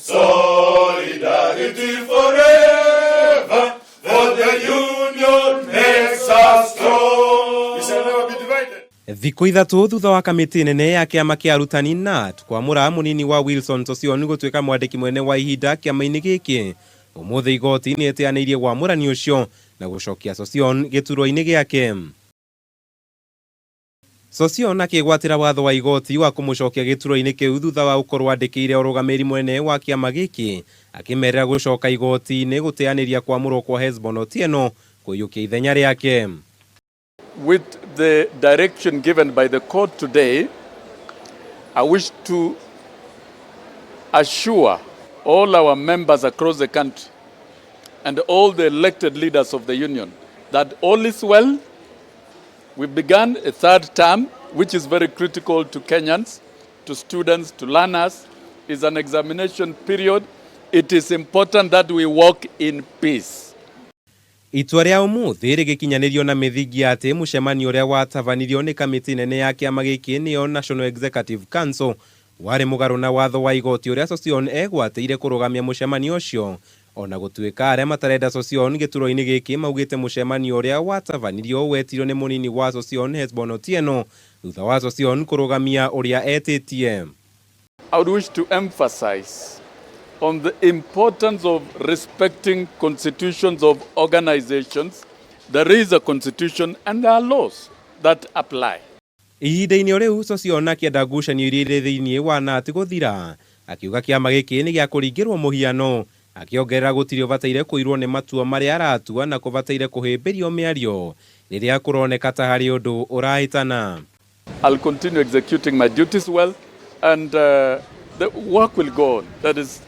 Solidarity forever, for the union makes us strong. We shall never be divided. Thikũ 3 thutha wa kamĩtĩ nene ya kĩama kĩa arutani KNUT kwamũra mũnini wa Wilson Sossion gũtuĩka mwandĩki mũnene wa ihinda kĩama-inĩ gĩkĩ, ũmũthĩ igoti nĩ ĩteanĩirie wamũrani ũcio na gũcokia Sossion gĩturwa-inĩ gĩake. Sossion akĩgwatĩra watho wa igoti wa kũmũcokia gĩturwa-inĩ kĩu thutha wa gũkorwo andĩkĩire ũrũgamĩrĩri mũnene wa kĩama gĩkĩ akĩmerĩra gũcoka igoti-inĩ gũteanĩria kwamũrwo kwa Hesbon Otieno kũiyũkia ithenya rĩake. With the direction given by the court today, I wish to assure all our members across the country and all the elected leaders of the union that all is well. We've begun a third term, which is very critical to Kenyans, to students, to learners. It's an examination period. It is important that we work in peace. Itua rĩa ũmũthĩ rĩgĩkinyanĩrio na mĩthingi ya atĩ mũcemanio ũrĩa watabanirio nĩ kamĩtĩ nene ya kĩama gĩkĩ nĩyo National Executive Council warĩ mũgarũ na watho wa igoti ũrĩa Sossion egwatĩire kũrũgamia mũcemanio ũcio, ona gũtuĩka arĩa matarenda Sossion gĩturwa-inĩ gĩkĩ maugĩte mũcemanio ũrĩa watabanirio wetirio nĩ mũnini wa Sossion Hesbon Otieno thutha wa Sossion kũrũgamia ũrĩa etĩtie. I would wish to emphasize on the importance of respecting constitutions of organizations. There is a constitution and there are laws that apply. Ihinda-inĩ o rĩu Sossion akĩenda ngucanio iria irĩ thĩinĩ wa KNUT gũthira, akiuga kĩama gĩkĩ nĩ gĩa kũringĩrwo mũhiano, akĩongerera gũtirĩ ũbataire kũirwo nĩ matua marĩa aratua na kũbataire kũhĩmbĩrio mĩario rĩrĩa kũroneka ta harĩ ũndũ ũrahĩtana. I'll continue executing my duties well and the work will go on. That is,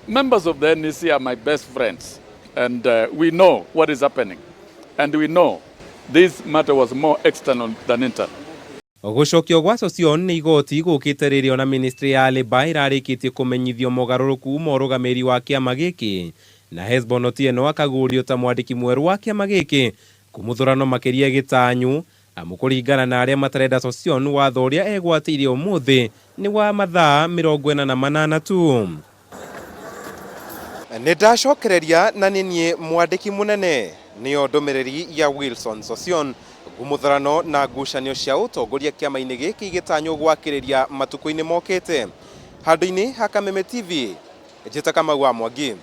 members of the NEC are my best friends and we know what is happening and we know this matter was more external than internal. Gũcokio gwa Sossion nĩ igoti gũkĩte rĩrĩa ona ministry ya Labour ĩrarĩkĩtie kũmenyithio mogarũrũku ma ũrũgamĩrĩri wa kĩama gĩkĩ na Hesbon Otieno akagũrio ta mwandĩki mwerũ wa kĩama gĩkĩ kũmũthũrano makĩria gĩtanyu amu kũringana na arĩa matarenda Sossion watho ũrĩa egwatĩire ũmũthĩ nĩ wa mathaa 48 tu. Nĩ ndacokereria na nĩ niĩ mwandĩki mũnene, nĩyo ndũmĩrĩri ya Wilson Sossion ngumũtharano na ngucanio cia ũtongoria kĩama-inĩ gĩkĩ igĩtanywo gwakĩrĩria matukũ-inĩ mokĩte. Handũ-inĩ ha Kameme TV, njĩta Kamau wa Mwangi.